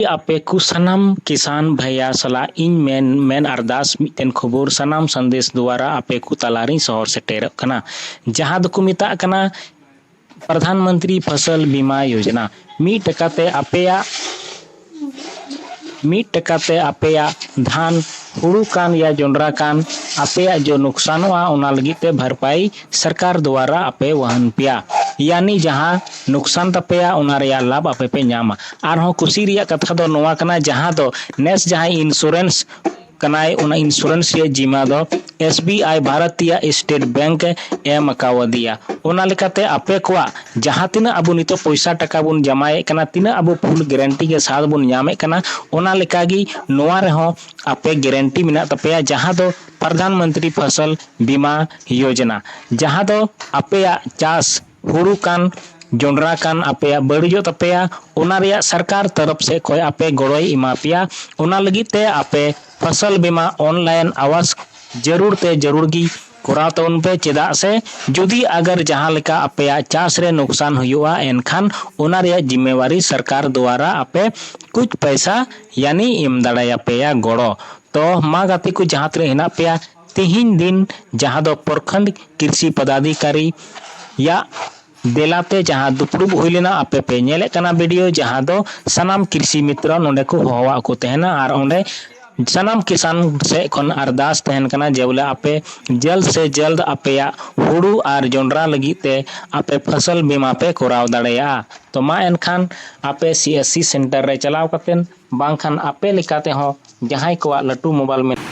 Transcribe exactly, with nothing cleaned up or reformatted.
ᱟᱯᱮ ᱠᱚ ᱥᱟᱱᱟᱢ ᱠᱤᱥᱟᱱ ᱵᱷᱟᱭᱟ ᱥᱟᱞᱟᱜ ᱤᱧ ᱢᱮᱱ, ᱢᱮᱱ ᱟᱨᱫᱟᱥ, ᱢᱤᱫᱴᱮᱱ ᱠᱷᱚᱵᱚᱨ ᱥᱟᱱᱟᱢ ᱥᱟᱸᱫᱮᱥ ᱫᱩᱣᱟᱨᱟ ᱟᱯᱮ ᱠᱚ ᱛᱟᱞᱟᱨᱤᱧ ᱥᱚᱦᱚᱨ ᱥᱮᱴᱮᱨᱚᱜ ᱠᱟᱱᱟ, ᱡᱟᱦᱟᱸ ᱫᱚᱠᱚ ᱢᱮᱛᱟᱜ ᱠᱟᱱᱟ ᱯᱨᱚᱫᱷᱟᱱ ᱢᱚᱱᱛᱨᱤ ᱯᱷᱚᱥᱚᱞ ᱵᱤᱢᱟ ᱭᱳᱡᱚᱱᱟ᱾ ᱢᱤᱫ ᱴᱟᱠᱟ ᱛᱮ ᱟᱯᱮᱭᱟᱜ, ᱢᱤᱫ ᱴᱟᱠᱟ ᱛᱮ ᱟᱯᱮᱭᱟᱜ ᱫᱷᱟᱱ, ᱦᱩᱲᱩ ᱠᱟᱱ ᱭᱟ ᱡᱚᱱᱰᱨᱟ ᱠᱟᱱ, ᱟᱯᱮᱭᱟᱜ ᱡᱚ ᱱᱩᱠᱥᱟᱱᱚᱜᱼᱟ, ᱚᱱᱟ ᱞᱟᱹᱜᱤᱫ ᱛᱮ ᱵᱷᱟᱨᱯᱟᱭ ᱥᱚᱨᱠᱟᱨ ᱫᱩᱣᱟᱨᱟ ᱟᱯᱮ ᱣᱟᱦᱚᱱ ᱯᱮᱭᱟ, ᱭᱟᱱᱤ ᱡᱟᱦᱟᱸ ᱱᱩᱠᱥᱟᱱ ᱛᱟᱯᱮᱭᱟ, ᱚᱱᱟ ᱨᱮᱭᱟᱜ ᱞᱟᱵᱷ ᱟᱯᱮ ᱯᱮ ᱧᱟᱢᱟ᱾ ᱟᱨᱦᱚᱸ ᱠᱩᱥᱤ ᱨᱮᱭᱟᱜ ᱠᱟᱛᱷᱟ ᱫᱚ ᱱᱚᱣᱟ ᱠᱟᱱᱟ, ᱡᱟᱦᱟᱸ ᱫᱚ ᱱᱮᱥ ᱡᱟᱦᱟᱸᱭ insurance ᱠᱟᱱᱟᱭ, ᱚᱱᱟ insurance ᱨᱮᱭᱟᱜ ᱡᱤᱢᱟ ᱫᱚ S B I Bharatiya state bank ᱮ ᱮᱢ ᱟᱠᱟᱣᱟᱫᱮᱭᱟ᱾ ᱚᱱᱟ ᱞᱮᱠᱟᱛᱮ ᱟᱯᱮ ᱠᱚᱣᱟᱜ ᱡᱟᱦᱟᱸ ᱛᱤᱱᱟᱹᱜ ᱟᱵᱚ ᱱᱤᱛᱚᱜ ᱯᱚᱭᱥᱟ ᱴᱟᱠᱟ ᱵᱚᱱ ᱡᱟᱢᱟᱭᱮᱫ ᱠᱟᱱᱟ, ᱛᱤᱱᱟᱹᱜ ᱟᱵᱚ full guarantee ᱜᱮ ᱥᱟᱶ ᱵᱚᱱ ᱧᱟᱢᱮᱫ ᱠᱟᱱᱟ, ᱚᱱᱟ ᱞᱮᱠᱟᱜᱮ ᱱᱚᱣᱟ ᱨᱮᱦᱚᱸ ᱟᱯᱮ guarantee ᱢᱮᱱᱟᱜ ᱛᱟᱯᱮᱭᱟ, ᱡᱟᱦᱟᱸ ᱫᱚ ᱯᱨᱚᱫᱷᱟᱱ ᱢᱚᱱᱛᱨᱤ ᱯᱷᱚᱥᱚᱞ ᱵᱤᱢᱟ ᱭᱳᱡᱚᱱᱟ, ᱡᱟᱦᱟᱸ ᱫᱚ ᱟᱯᱮᱭᱟᱜ ᱪᱟᱥ ᱦᱩᱲᱩ ᱠᱟᱱ, ᱡᱚᱱᱰᱨᱟ ᱠᱟᱱ, ᱟᱯᱮᱭᱟᱜ ᱵᱟᱹᱲᱤᱡᱚᱜ ᱛᱟᱯᱮᱭᱟ, ᱚᱱᱟ ᱨᱮᱭᱟᱜ ᱥᱚᱨᱠᱟᱨ ᱛᱚᱨᱚᱯ ᱥᱮᱫ ᱠᱷᱚᱱ ᱟᱯᱮ ᱜᱚᱲᱚᱭ ᱮᱢᱟ ᱯᱮᱭᱟ᱾ ᱚᱱᱟ ᱞᱟᱹᱜᱤᱫ ᱛᱮ ᱟᱯᱮ ᱯᱷᱚᱥᱚᱞ ᱵᱤᱢᱟ online ᱟᱣᱟᱥ ᱡᱟᱹᱨᱩᱲ ᱛᱮ ᱡᱟᱹᱨᱩᱲ ᱜᱮ ᱠᱚᱨᱟᱣ ᱛᱟᱵᱚᱱ ᱯᱮ, ᱪᱮᱫᱟᱜ ᱥᱮ ᱡᱩᱫᱤ ᱟᱜᱟᱨ ᱡᱟᱦᱟᱸ ᱞᱮᱠᱟ ᱟᱯᱮᱭᱟᱜ ᱪᱟᱥ ᱨᱮ ᱱᱩᱠᱥᱟᱱ ᱦᱩᱭᱩᱜᱼᱟ, ᱮᱱᱠᱷᱟᱱ ᱚᱱᱟ ᱨᱮᱭᱟᱜ ᱡᱤᱢᱢᱮᱣᱟᱨᱤ ᱥᱚᱨᱠᱟᱨ ᱫᱩᱣᱟᱨᱟ ᱟᱯᱮ ᱠᱩᱪ ᱯᱚᱭᱥᱟ ᱭᱟᱱᱤ ᱮᱢ ᱫᱟᱲᱮᱭᱟᱯᱮᱭᱟ ᱜᱚᱲᱚ᱾ ᱛᱚ ᱢᱟ ᱜᱟᱛᱮ ᱠᱚ, ᱡᱟᱦᱟᱸ ᱛᱤᱱᱟᱹᱜ ᱦᱮᱱᱟᱜ ᱯᱮᱭᱟ, ᱛᱮᱦᱮᱧ ᱫᱤᱱ ᱡᱟᱦᱟᱸ ᱫᱚ ᱯᱨᱚᱠᱷᱚᱸᱰ ᱠᱨᱤᱥᱤ ᱯᱚᱫᱟᱫᱷᱤᱠᱟᱨᱤ ᱭᱟᱜ ᱫᱮᱞᱟᱛᱮ ᱡᱟᱦᱟᱸ ᱫᱩᱯᱲᱩᱵ ᱦᱩᱭ ᱞᱮᱱᱟ, ᱟᱯᱮ ᱯᱮ ᱧᱮᱞᱮᱫ ᱠᱟᱱᱟ video, ᱡᱟᱦᱟᱸ ᱫᱚ ᱥᱟᱱᱟᱢ ᱠᱨᱤᱥᱤ ᱢᱤᱛᱨᱚ ᱱᱚᱰᱮ ᱠᱚ ᱦᱚᱦᱚᱣᱟᱜ ᱠᱚ ᱛᱟᱦᱮᱱᱟ᱾ ᱟᱨ ᱚᱸᱰᱮ ᱥᱟᱱᱟᱢ ᱠᱤᱥᱟᱱ ᱥᱮᱫ ᱠᱷᱚᱱ ᱟᱨᱫᱟᱥ ᱛᱟᱦᱮᱱ ᱠᱟᱱᱟ ᱡᱮ ᱵᱚᱞᱮ ᱟᱯᱮ ᱡᱚᱞᱫ ᱥᱮ ᱡᱚᱞᱫ ᱟᱯᱮᱭᱟᱜ ᱦᱩᱲᱩ ᱟᱨ ᱡᱚᱱᱰᱨᱟ ᱞᱟᱹᱜᱤᱫ ᱛᱮ ᱟᱯᱮ ᱯᱷᱚᱥᱚᱞ ᱵᱤᱢᱟ ᱯᱮ ᱠᱚᱨᱟᱣ ᱫᱟᱲᱮᱭᱟᱜᱼᱟ᱾ ᱛᱚ ᱢᱟ ᱮᱱᱠᱷᱟᱱ ᱟᱯᱮ CSC center ᱨᱮ ᱪᱟᱞᱟᱣ ᱠᱟᱛᱮᱫ, ᱵᱟᱝᱠᱷᱟᱱ ᱟᱯᱮ ᱞᱮᱠᱟ ᱛᱮᱦᱚᱸ ᱡᱟᱦᱟᱸᱭ ᱠᱚᱣᱟᱜ ᱞᱟᱹᱴᱩ mobile ᱢᱮᱱᱟᱜᱼᱟ,